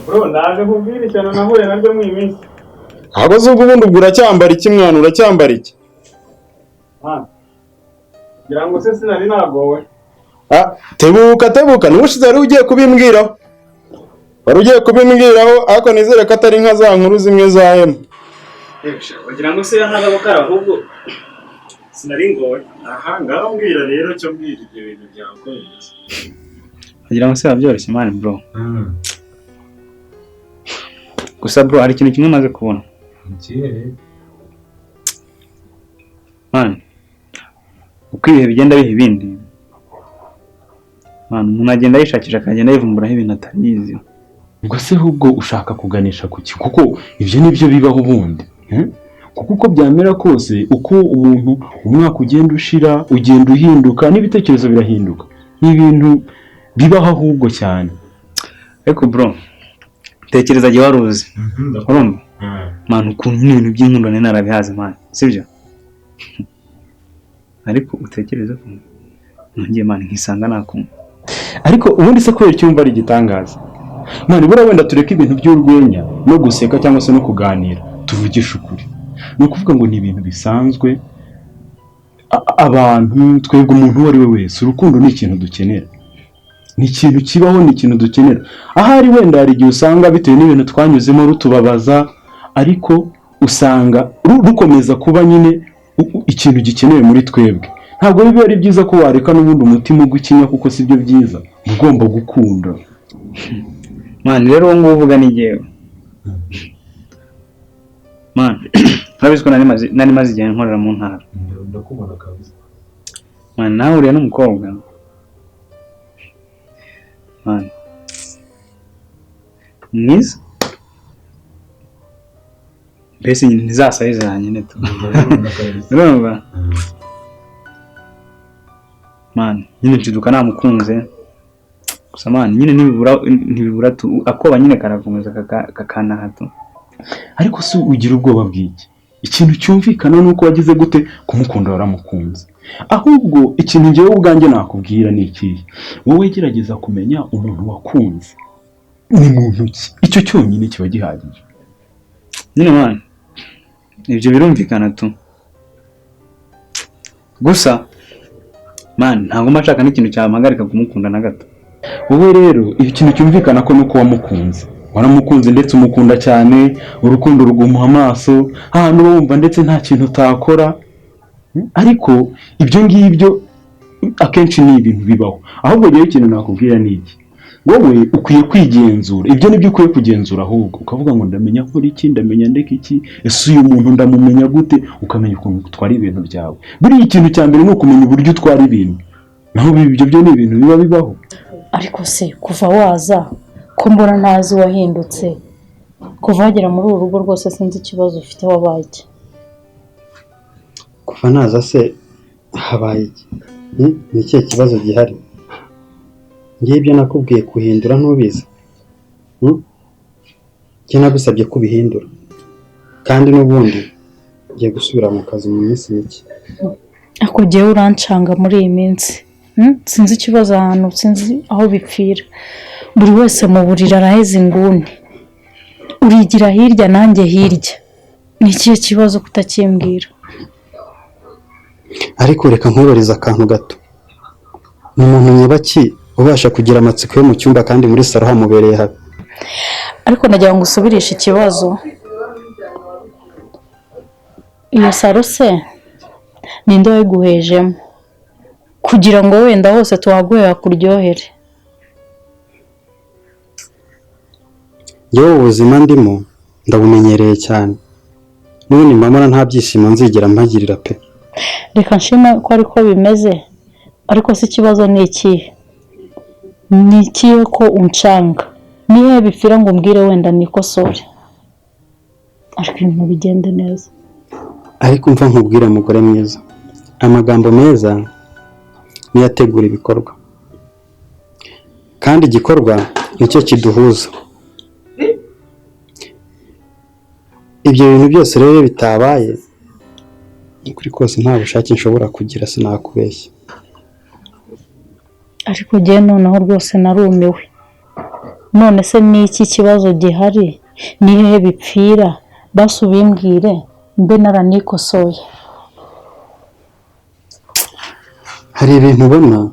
Bro, ndaje kubwira ishyano nahuye naryo mu iyi minsi. Ntabwo se ubwo ubundi ubwo uracyambara iki mwana, uracyambara iki? Man, ngira ngo se sinari nagowe. Ah, tebuka tebuka, n'ubushize wari ugiye kubimbwiraho. Wari ugiye kubimbwiraho, ariko nizere ko atari nka za nkuru zimwe za Emu. Wagira ngo se yahaga kari, ahubwo sinari ngowe. Aha ngaho mbwira rero, cyo mbwira ibyo bintu byawe uko bimeze. Wagira ngo se biba byoroshye, man, bro. Gusa bro, hari ikintu kimwe maze kubona. Ikihe? Man, uko ibihe bigenda biha ibindi, man, umuntu agenda yishakisha, akagenda yivumburaho ibintu atari yizi. Ubwo se ahubwo ushaka kuganisha ku ki? Kuko ibyo nibyo bibaho ubundi, Kuko uko byamera kose, uko umuntu umwaka ugenda ushira, ugenda uhinduka, n'ibitekerezo birahinduka. Ni ibintu bibaho ahubwo cyane. Ariko bro, tekereza igihe wari uzi, urumva, man, ukuntu nyine ibintu by'inkundo nari narabihaze, man, sibyo? Ariko utekereze ko nongeye, man, nkisanga nakunda. Ariko ubundi se kubera icyumva ari igitangaza, man? Buriya wenda tureke ibintu by'urwenya no guseka cyangwa se no kuganira, tuvugishe ukuri. Ni ukuvuga ngo ni ibintu bisanzwe. Abantu twebwe, umuntu uwo ari we wese, urukundo ni ikintu dukenera, ni ikintu kibaho, ni ikintu dukenera. Ahari wenda hari igihe usanga bitewe n'ibintu twanyuzemo rutubabaza, ariko usanga rukomeza kuba nyine ikintu gikenewe muri twebwe. Ntabwo biba ari byiza ko wareka n'ubundi umutima ugwa ikinya, kuko si byo byiza. Uba ugomba gukunda. Man, rero uwo nguwo uvuga ni jyewe, man. Urabizi ko nari maze igihe nkorera mu ntara. Ndakubona kabisa. Man, nahuriye n'umukobwa, man, mwiza mbese nyine ntizasaye nyine tu. Ndabibona kabisa. Urumva, man, nyine nshiduka namukunze. Gusa man, nyine ntibibura tu, akoba nyine karakomeza kakanaha tu. Ariko se ugira ubwoba bw'iki? Ikintu cyumvikana ni uko wagize gute kumukunda, waramukunze. Ahubwo ikintu ngewe ubwanjye nakubwira ni ikihe? Wowe gerageza kumenya umuntu wakunze ni muntu ki, icyo cyonyine kiba gihagije. Nyine man, ibyo birumvikana tu. Gusa man, ntabwo mba nshaka n'ikintu cyampagarika kumukunda na gato. Wowe rero ikintu cyumvikana ko nuko wamukunze, waramukunze, ndetse umukunda cyane, urukundo rugumuha amaso, ahantu uba wumva ndetse nta kintu utakora. Ariko ibyo ngibyo akenshi ni ibintu bibaho. Ahubwo rero ikintu nakubwira ni iki: wowe ukwiye kwigenzura. Ibyo nibyo ukwiye kugenzura ahubwo, ukavuga ngo ndamenya nkora iki, ndamenya ndeka iki, ese uyu muntu ndamumenya gute? Ukamenya ukuntu utwara ibintu byawe. Buriya ikintu cya mbere ni ukumenya uburyo utwara ibintu, naho ibyo byo ni ibintu biba bibaho. Ariko se kuva waza, ko mbona ntazi wahindutse kuva wagera muri uru rugo? Rwose sinzi ikibazo ufite, wabaye iki? Kuva naza se habaye iki? Ni ikihe kibazo gihari? Ngewe ibyo nakubwiye kuhindura ntubizi? Njye nagusabye ko ubihindura, kandi n'ubundi ngiye gusubira mu kazi mu minsi mike. Ariko jyewe urancanga muri iyi minsi. Sinzi ikibazo ahantu, sinzi aho bipfira. Buri wese mu buriri araheza inguni, urigira hirya nanjye hirya. Ni ikihe kibazo kutakimbwira? Ariko reka nkwibarize akantu gato: ni umuntu nyabaki ubasha kugira amatsiko yo mu cyumba kandi muri salo hamubereye habi? Ariko nagira ngo usubirishe ikibazo. Iyo salo se ninde wayiguhejemo kugira ngo wenda hose tuhaguhe hakuryohere? Yewe, ubuzima ndimo ndabumenyereye cyane. N'ubundi mbona nta byishimo nzigera mpagirira pe. Reka nshime ko ariko bimeze. Ariko se ikibazo ni ikihe? Ni ikihe ko uncanga? Nihe bipfira ngo umbwire, wenda nikosore, ariko ibintu bigende neza. Ariko mva nkubwire, mugore mwiza, amagambo meza niyo ategura ibikorwa, kandi igikorwa nicyo kiduhuza. Ibyo bintu byose rero iyo bitabaye, ukuri kose nta bushake nshobora kugira, sinakubeshya. Ariko njyewe noneho rwose narumiwe. None se ni iki kibazo gihari? Ni hehe bipfira? Basi ubimbwire mbe naranikosoye. Hari ibintu ubona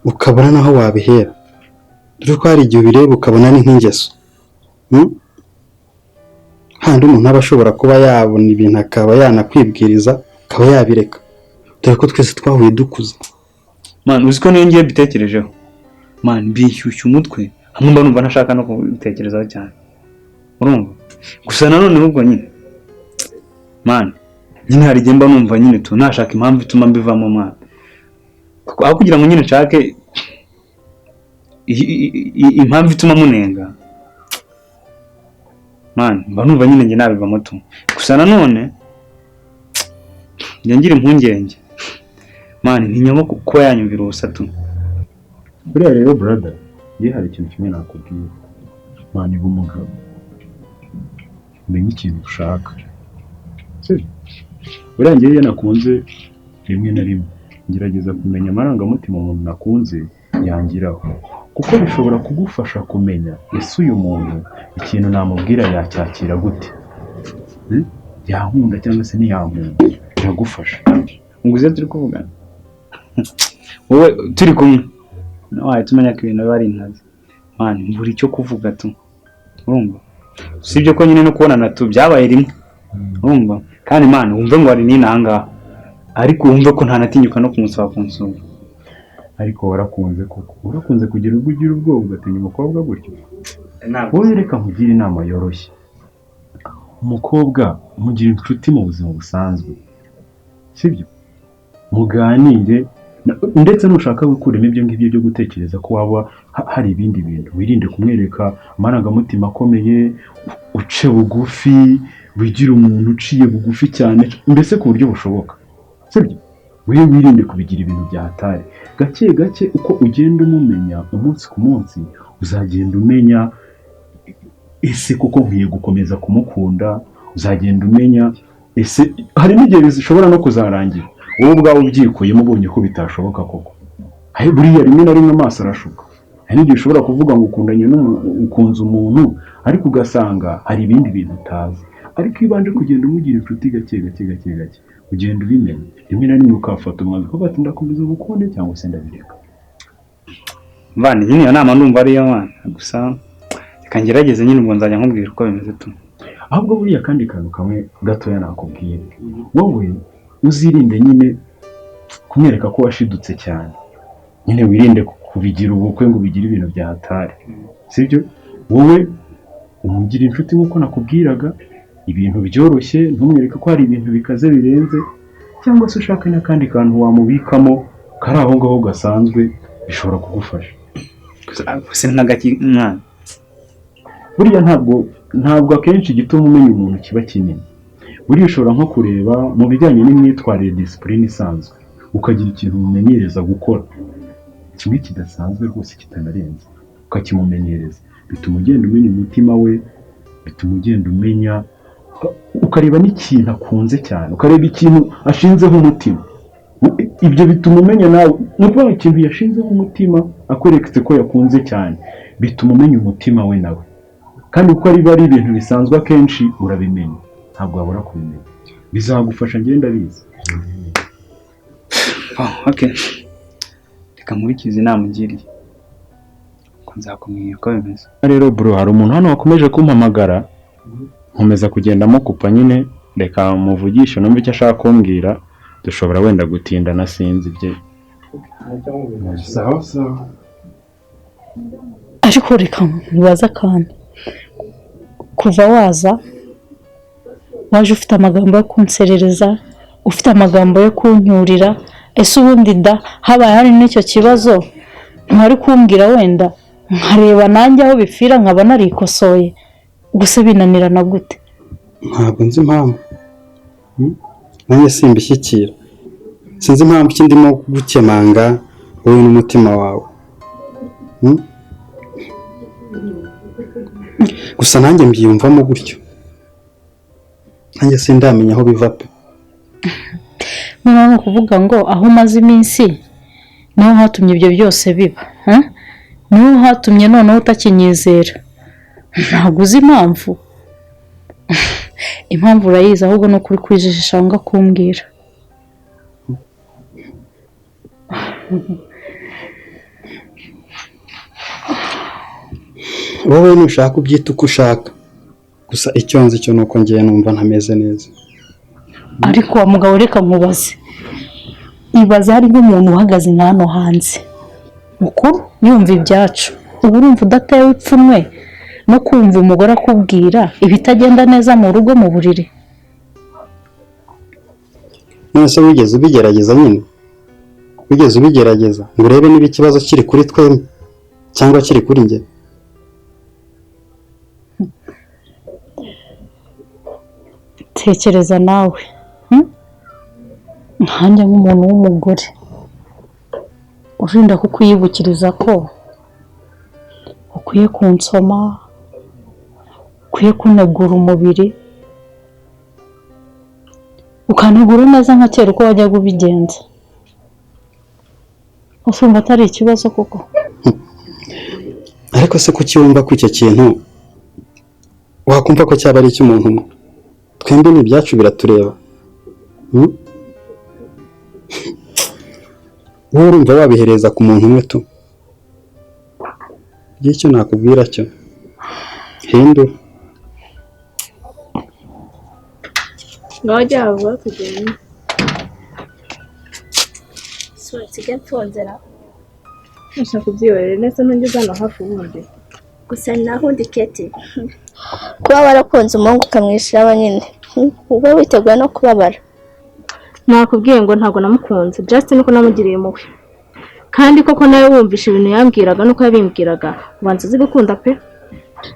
ukabona naho wabihera, dore ko hari igihe ubireba ukabona ni nk'ingeso. Hmm? Handi umuntu aba ashobora kuba yabona ibintu akaba yanakwibwiriza akaba yabireka, dore ko twese twahuye dukuze. Man, uzi ko niyo ngiye mbitekerejeho, man, binshyushya umutwe, hamwe mba numva ntashaka no kubitekerezaho cyane, urumva? Gusa nanone ahubwo nyine, man, nyine hari igihe mba numva nyine tu nashaka impamvu ituma mbivamo, man, kuko aho kugira ngo nyine nshake impamvu ituma munenga, man, mba numva nyine njye nabivamo tu. Gusa nanone njya ngira impungenge, man, ntinya nko kuba yanyumvira ubusa tu. Buriya rero brother, njye hari ikintu kimwe nakubwira. Man, iba umugabo, umenye ikintu ushaka, sibyo? Buriya njyewe iyo nakunze, rimwe na rimwe ngerageza kumenya amarangamutima umuntu nakunze yangiraho, kuko bishobora kugufasha kumenya ese uyu muntu ikintu namubwira yacyakira gute. Yankunda cyangwa se ntiyankunda, biragufasha. Ngo uze turi kuvugana wowe turi kumwe nawe wahita umenya ko ibintu biba ari inkazi. Man, mbura icyo kuvuga tu, urumva? Usibye ko nyine no kubonana tu byabaye rimwe, urumva? Kandi man, wumve ngo hari n'inaha ngaha, ariko wumve ko ntanatinyuka no kumusaba kunsura. Ariko warakunze koko, urakunze kugira ubwo ugira ubwoba ugatinya umukobwa gutyo. Wowe reka nkugire inama yoroshye. Umukobwa mugira inshuti mu buzima busanzwe, sibyo? Muganire, ndetse nushaka gukuramo ibyo ngibyo byo gutekereza ko waba hari ibindi bintu, wirinde kumwereka amarangamutima akomeye, uce bugufi, wigire umuntu uciye bugufi cyane, mbese ku buryo bushoboka, sibyo? Wowe wirinde kubigira ibintu bya hatari. Gake gake uko ugenda umumenya umunsi ku munsi, uzagenda umenya ese kuko nkwiye gukomeza kumukunda, uzagenda umenya ese hari n'igihe bishobora no kuzarangira wowe ubwawe ubyikuyemo, ubonye ko bitashoboka koko. Ahe, buriya rimwe na rimwe amaso arashuka. Hari n'igihe ushobora kuvuga ngo ukundanye ukunze umuntu, ariko ugasanga hari ibindi bintu utazi. Ariko iyo ubanje kugenda umugira inshuti gake gake gake gake, ugenda ubimenya, rimwe na rimwe ukafata umwanzuro ukavuga ati ndakomeza umukunde cyangwa se ndabireka. Mvana nyine iyo nama ndumva ariyo, man. Gusa reka ngerageze nyine, ubwo nzajya nkubwira uko bimeze tu. Ahubwo buriya akandi kantu kamwe gatoya nakubwira, wowe uzirinde nyine kumwereka ko washidutse cyane. Nyine wirinde kubigira ubukwe ngo ubigire ibintu bya hatari, sibyo? Wowe umugira inshuti nk'uko nakubwiraga, ibintu byoroshye, ntumwereke ko hari ibintu bikaze birenze, cyangwa se ushake n'akandi kantu wamubikamo kari aho ngaho gasanzwe, bishobora kugufasha. Gusa nk'agaki mwana? Buriya ntabwo akenshi igituma umenya umuntu kiba kinini. Buriya ushobora nko kureba mu bijyanye n'imyitwarire, discipline isanzwe, ukagira ikintu umumenyereza gukora kimwe kidasanzwe rwose kitanarenze, ukakimumenyereza, bituma ugenda umenya umutima we, bituma ugenda umenya, ukareba n'ikintu akunze cyane, ukareba ikintu ashinzeho umutima. Ibyo bituma umenya nawe, ni ukuvuga ikintu yashinzeho umutima akweretse ko yakunze cyane, bituma umenya umutima we nawe. Kandi kuko ari ibintu bisanzwe, akenshi urabimenya, ntabwo wabura kubimenya, bizagufasha, ngenda bizi. Oh, okay, reka nkurikize inama ungiriye, ko nzakumenya uko bimeze. Rero bro, hari umuntu hano wakomeje kumpamagara, nkomeza kugenda mukupa nyine. Reka muvugishe numve icyo ashaka kumbwira, dushobora wenda gutinda na sinzi ibye. Sawa sawa. Ariko reka nkubaze akantu. Kuva waza, waje ufite amagambo yo kunserereza, ufite amagambo yo kuncyurira. Ese ubundi da habaye hari n'icyo kibazo, ntwari kumbwira wenda nkareba nanjye aho bipfira nkaba narikosoye? Gusa binanirana gute? Ntabwo nzi impamvu. Nanjye simbishyikira, sinzi impamvu iki ndimo gukemanga wowe n'umutima wawe. Gusa nanjye mbyiyumvamo gutyo, nanjye sindamenya aho biva pe. Noneho ni ukuvuga ngo aho umaze iminsi niho hatumye ibyo byose biba, ha? Niho hatumye noneho utakinyizera. Ntabwo uzi impamvu. Impamvu urayizi, ahubwo ni ukuri kwijijisha wanga kumbwira. Wowe nushaka ubyita uko ushaka, gusa icyo nzi cyo nuko ngiye numva ntameze neza. Ariko wa mugabo, reka nkubaze, ibaze hari nk'umuntu uhagaze nka hano hanze mukuru yumva ibyacu, uba urumva udatewe ipfunwe no kumva umugore akubwira ibitagenda neza mu rugo mu buriri? None se wigeze ubigerageza nyine? Wigeze ubigerageza ngo urebe niba ikibazo kiri kuri twembi cyangwa kiri kuri njye? Tekereza nawe, nkanjye nk'umuntu w'umugore urinda kukwiyibukiriza ko ukwiye kunsoma, ukwiye kunegura umubiri, ukanegura neza nka kera uko wajyaga ubigenza. Usumba atari ikibazo koko? Ariko se kuki wumva ko icyo kintu wakumva ko cyaba ari icy'umuntu umwe? Twembi ni ibyacu, biratureba. Wowe urumva wabihereza ku muntu umwe tu? Icyo nakubwira cyo hindura. Ngaho vuba tugende. Sura mfunzera. Nshaka kubyihorera neza ntugeze hano hafi ubundi. Gusa naho undi Keti, kuba warakunze umuhungu ukamwishyiraho nyine ube witeguye no kubabara. Nakubwiye ngo ntabwo namukunze, just nuko namugiriye impuhwe. Kandi koko nawe wumvisha ibintu yambwiraga nuko yabimbwiraga, ubanza uzi gukunda pe.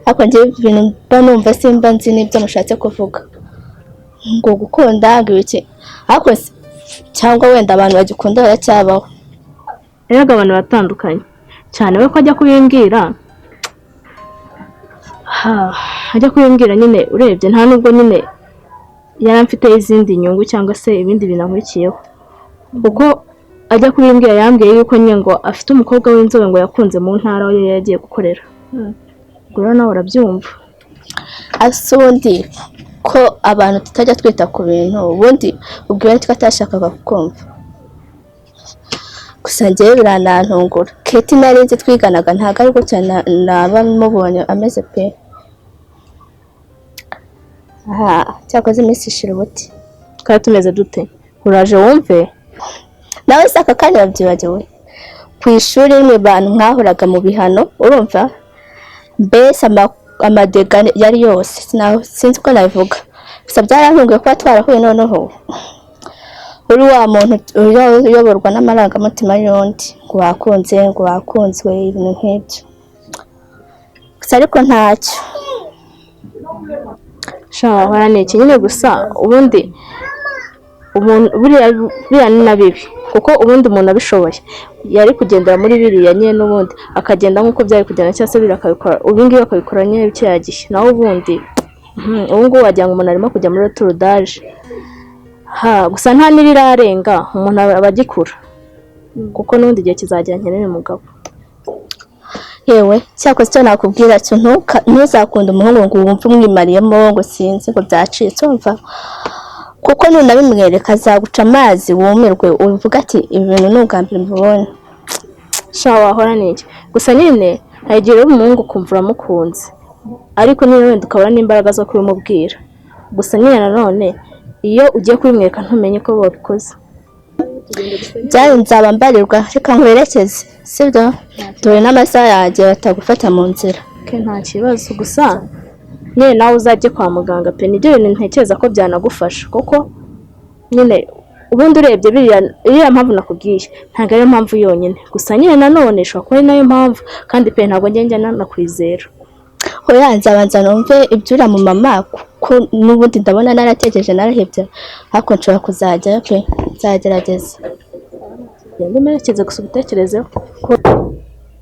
Ariko njye ibintu mba numva simba nzi n'ibyo mushatse kuvuga, ngo gukunda ngo ibiki, ariko cyangwa wenda abantu bagikunda baracyabaho. Erega abantu batandukanye cyane, we ko ajya kubimbwira, ajya kubimbwira nyine urebye nta nubwo nyine yari amfite izindi nyungu cyangwa se ibindi bintu ankurikiyeho, kuko ajya kubimbwira yambwiye yuko nyine ngo afite umukobwa w'inzobe ngo yakunze mu ntara aho yari yagiye gukorera. Ubwo rero nawe urabyumva. Ase ubundi ko abantu tutajya twita ku bintu, ubundi ubwo nitwe atashakaga kukumva. Gusa njyewe biranantungura. Keti nari nzi twiganaga ntabwo ari gutya naba mubonye ameze pe. Aha cyakoze iminsi ishira ubuti. Twari tumeze dute? Uraje wumve? Nawe se aka kanya wabyibagiwe? Ku ishuri rimwe bantu mwahoraga mu bihano, urumva? Mbese amadega yari yose, sinzi uko nabivuga. Gusa byarantunguye kuba twarahuye noneho. Uri wa muntu uyoborwa n'amarangamutima y'undi, ngo wakunze, ngo wakunzwe, ibintu nk'ibyo. Gusa ariko ntacyo. Sha wahora ni iki nyine, gusa ubundi buriya ni na bibi, kuko ubundi umuntu abishoboye yari kugendera muri biriya nyine n'ubundi akagenda nk'uko byari kugenda, cyangwa se biriya akabikora ubu ngibi akabikora nyine kiriya gihe. Naho ubundi ubu ngubu wagira ngo umuntu arimo kujya muri roturudaje. Gusa nta n'irirarenga umuntu aba agikura, kuko n'ubundi igihe kizagera nkenere umugabo. Yewe cyakoze icyo nakubwira cyo, ntuzakunde umuhungu ngo wumve umwimariyemo ngo sinzi ngo byacitse, umva, kuko nunabimwereka azaguca amazi wumirwe uvuga ati ibi bintu ni ubwa mbere mbibonye. Sha wahora ni iki? Gusa nyine hari igihe ureba umuhungu ukumva uramukunze, ariko nyine wenda ukabura n'imbaraga zo kubimubwira. Gusa nyine nanone iyo ugiye kubimwereka ntumenye ko wabikoze. Byari nzaba mbarirwa, reka nkwerekeze sibyo, dore n'amasaha yanjye batagufata mu nzira. Nta kibazo, gusa nyine nawe uzajye kwa muganga pe, nibyo bintu ntekereza ko byanagufasha, kuko nyine ubundi urebye iriya mpamvu nakubwiye ntabwo ariyo mpamvu yonyine, gusa nyine nanone ishobora kuba ari nayo mpamvu, kandi pe ntabwo njya nanakwizera. Oya nzabanza numve ibyura mu mama, kuko n'ubundi ndabona narategereje narahebye, ariko nshobora kuzajyayo pe, nzagerageza. Genda umerekeze gusa ubitekerezeho.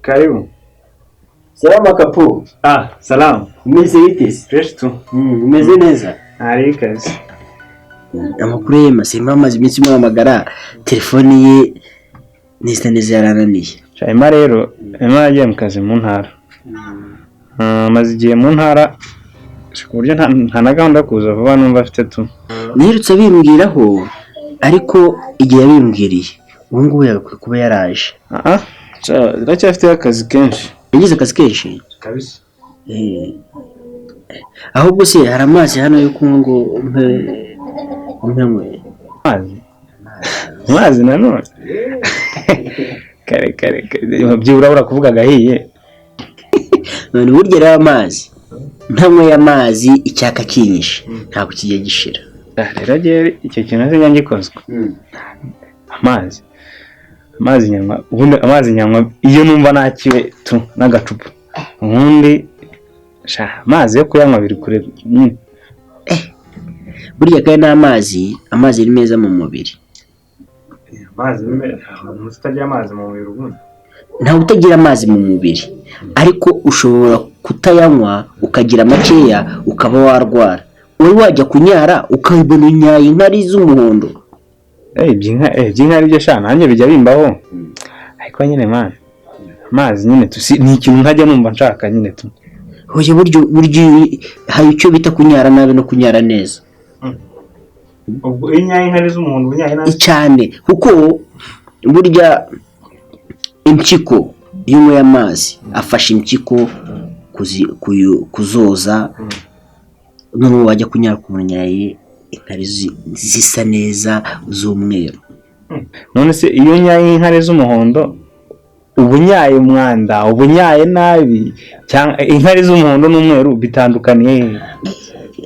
Karibu. Salama Kapu. Ah, salamu. Umeze bite? Fresh tu. Umeze neza? Ari kazi. Amakuru ye Masimba amaze iminsi muhamagara, telefone ye neza neza yarananiye. Sha, Emma rero, Emma yagiye mu kazi mu ntara. Amaze igihe mu ntara ku buryo nta na gahunda yo kuza vuba numva afite tu. Nirutse bimbwiraho, ariko igihe yabimbwiriye ubu ngubu yagakwiye kuba yaraje. Ah, iracyafite akazi kenshi. Yagize akazi kenshi? Kabisa. Ahubwo se hari amazi hano yo kunywa ngo umpe nywe? Amazi? Amazi nanone? Kare kare kare, byibura urakuvuga agahiye. None burya rero amazi, ntanyweye amazi icyaka kinyishe ntabwo kijya gishira. Rero njyewe icyo kintu sinjya ngikozwa. Amazi nyanywa, ubundi amazi nyanywa iyo numva nakiwe tu n'agacupa. Ubundi sha amazi yo kuyanywa biri kure. Burya kandi n'amazi, amazi ni meza mu mubiri. Amazi ni meza, umuntu utagira amazi mu mubiri ubundi. Ntawe utagira amazi mu mubiri, ariko ushobora kutayanywa ukagira makeya ukaba warwara. Wowe wajya kunyara ukabona unyaye inkari z'umuhondo. Iby'inkari byo sha nanjye bijya bimbaho. Ariko nyine man, amazi nyine tu ni ikintu ntajya numva nshaka nyine tu. Hoye buryo hari icyo bita kunyara nabi no kunyara neza. Ubwo inyaye inkari z'umuhondo unyaye nabi cyane, kuko burya impyiko iyo unyweye amazi afasha impyiko kuzoza. Noneho wajya kunyara ku munyaye inkari zisa neza z'umweru. None se iyo unyaye inkari z'umuhondo uba unyaye umwanda, uba unyaye nabi, cyangwa inkari z'umuhondo n'umweru bitandukaniye?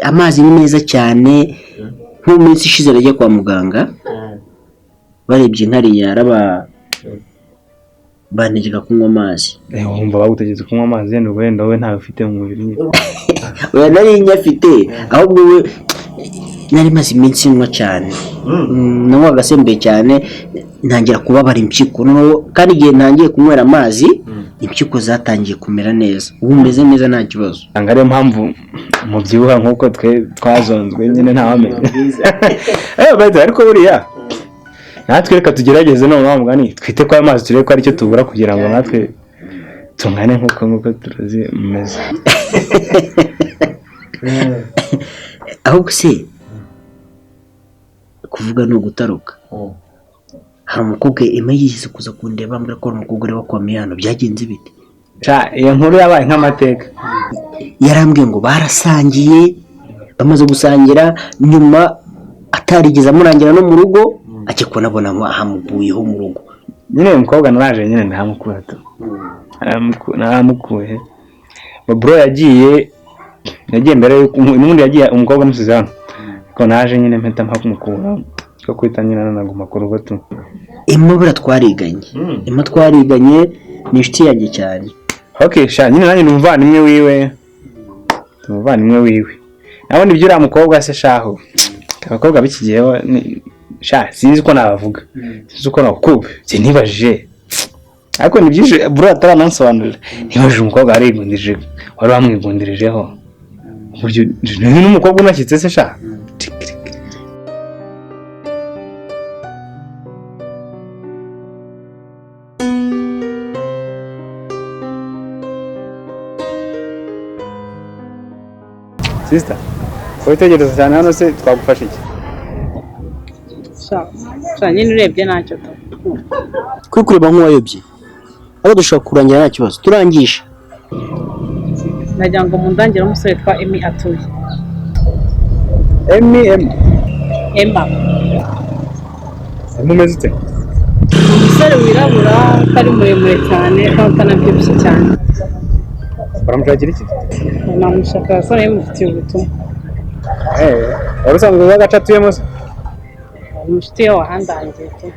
Amazi ni meza cyane. Nko mu minsi ishize najya kwa muganga barebye inkari yaraba bantegeka kunywa amazi. Wumva bagutegetse kunywa amazi yenda wenda wowe ntawe ufite mu mubiri nyine. Oya nari nyafite, ahubwo we nari maze iminsi nywa cyane. Nanywa agasembuye cyane ntangira kubabara impyiko. Kandi igihe ntangiye kunywera amazi impyiko zatangiye kumera neza. Ubu meze neza nta kibazo. Anga ariyo mpamvu mubyibuha nkuko twe twazonzwe nyine ntawamenya. Ariko buriya natwe reka tugerageze none wa mugani twite ko amazi turebe ko aricyo tubura kugira ngo natwe tungane nkuko turazi mumeze. Ahubwo se kuvuga ni ugutaruka. Hari umukobwa Emma yigeze kuza kundeba ambwira ko umukobwa ureba kwa Miyano, byagenze bite? Sha iyo nkuru yabaye nk'amateka. Yarambwiye ngo barasangiye, bamaze gusangira nyuma atarigeze amurangira no mu rugo, ajya kubona ahamuguyeho mu rugo. Nyine uyu mukobwa naraje nyine ndahamukura tu. Naramukuye. Bro yagiye mbere n'ubundi yagiye umukobwa amusize hano. Ariko naje nyine mpita mpamukura ko kwita nyine nanaguma ku rugo tu. Emma bura twariganye. Emma twariganye ni inshuti yanjye cyane. Okay, sha nyine nanjye ni umuvandimwe wiwe. Umuvandimwe wiwe. Nabona ibyo uriya mukobwa se shaho. Abakobwa b'iki gihe sha sinzi uko nabavuga. Sinzi uko nakuba. Nibajije. Ariko ni byinshi bro ataranansobanurira. Nibajije umukobwa warigundije, wari wamwigundirijeho. Uburyo ni n'umukobwa unashyitse se sha. Sister, witegereza cyane hano se twagufasha iki? Sha nyine urebye ntacyo to. Kuri kureba nk'uwayobye. Abo dushobora kurangira nta kibazo. Turangisha. Nagira ngo mundangire umusore twa Emmy atuye. Emmy Emma. Emma. Emma umeze ute? Umusore wirabura utari muremure cyane kandi utanabyibushye cyane. Baramushakira iki? Namushaka abasore bamufitiye ubutumwa. Wari usanzwe uzi agace atuyemo se? Inshuti ye wahandangiye tu.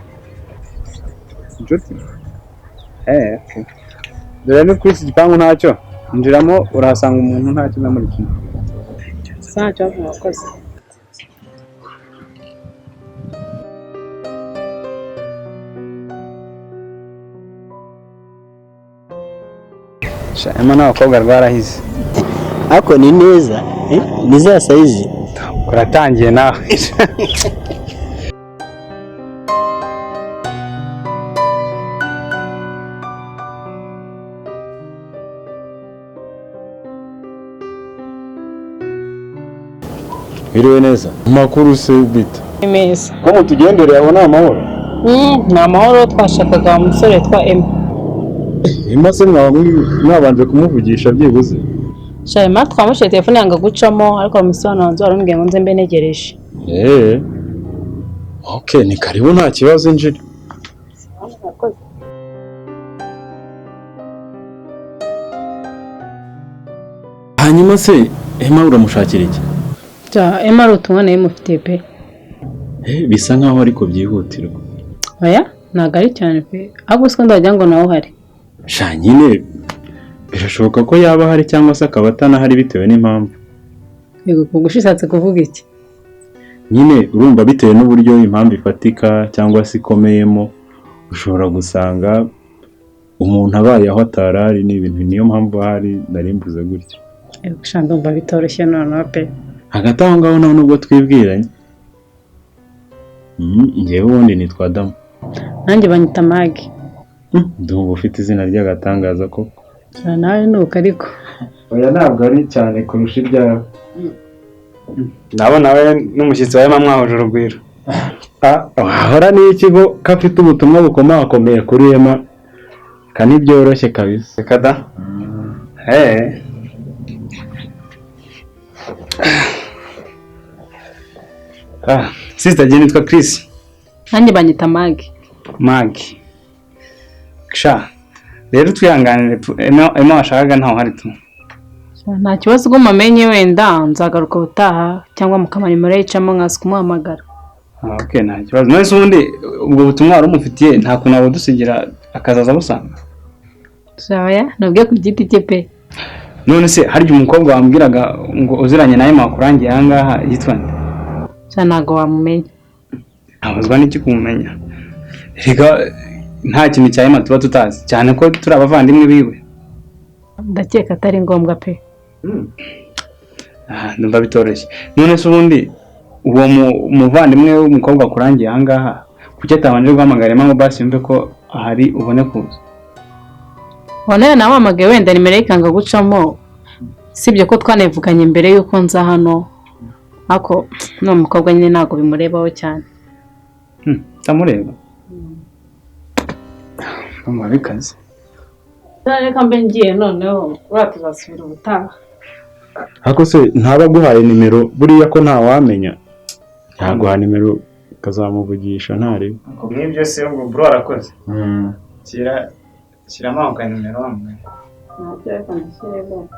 Inshuti? Dore ni kuri iki gipangu ntacyo. Injiramo urahasanga umuntu ntacyo muri kimwe. Nta kibazo mwakoze. Emma n'abakobwa rwarahize. Ariko ni neza, ni za size. Uratangiye nawe. Biriwe neza. Amakuru se bite? Ni meza. Ko mutugendereye aho ni amahoro? Ni amahoro, twashakaga umusore witwa Emma. Emma se mwaba mwabanje kumuvugisha byibuze? Sha Emma twamushyiriye telefone yanga gucamo, ariko bamusobanura baramubwiye ngo nze mbe ntegereje. Okay, ni karibu nta kibazo injira. Hanyuma se Emma uramushakira iki? Ja, Emma ari ubutumwa nayo mufitiye pe. Bisa nkaho ariko byihutirwa. Oya, ntabwo ari cyane pe. Ahubwo siko ndagira ngo nawe uhari. Sha nyine birashoboka ko yaba ahari cyangwa se akaba atanahari bitewe n'impamvu. Yego, kugushishatse kuvuga iki? Nyine urumva bitewe n'uburyo impamvu ifatika cyangwa se ikomeyemo, ushobora gusanga umuntu abaye aho atarari, ni ibintu niyo mpamvu ahari nari mvuze gutyo. Yego, sha ndumva bitoroshye noneho pe. Hagati aho ngaho nawe nubwo twibwiranye, njyewe ubundi nitwa Adamu. Nanjye banyita Magi. Ndumva ufite izina ry'agatangaza koko. Sha nawe nuko ariko. Oya ntabwo ari cyane kurusha iryawe. Ndabona we n'umushyitsi wa Emma mwahuje urugwiro. Wahora n'ikigo ko afite ubutumwa bukomakomeye kuri Emma, kandi byoroshye kabisa. Reka da. Sister jye nitwa Chris. Nanjye banyita Magi. Magi. Sha rero twihanganire, Emma washakaga ntaho hari tu. Nta kibazo ubwo mumenye, wenda nzagaruka ubutaha cyangwa mukamara nimero yicamo nkaza kumuhamagara. Okay, nta kibazo. None se ubundi ubwo butumwa wari umufitiye nta kuntu wabudusigira akazaza busanga? Oya, nabwiye ku giti cye pe. None se harya umukobwa wambwiraga ngo uziranye nawe mwakurangiye aha ngaha yitwa nde? Sha ntabwo wamumenya. Abazwa n'iki kumumenya? Reka nta kintu cya Emma tuba tutazi, cyane ko turi abavandimwe biwe. Ndakeka atari ngombwa pe. Ndumva bitoroshye. None se ubundi uwo muvandimwe w'umukobwa akurangiye aha ngaha kuki atabanje guhamagara Emma ngo basi yumve ko ahari ubone kuza? Wanayo namuhamagaye wenda nimero ye ikanga gucamo, sibyo ko twanavuganye mbere y'uko nza hano, ariko n'uwo mukobwa nyine ntabwo bimurebaho cyane. Ndamureba. Ndumva bikaze. Reka mbe ngiye noneho, uriya tuzasubira ubutaha. Ariko se ntaba aguhaye nimero buriya ko ntawamenya? Ntaguha nimero ukazamuvugisha ntarebe. Nk'ibyo se ubwo bro arakoze. Shyiramo aho ka nimero wamwe. Ntacyo reka ndashyiremo.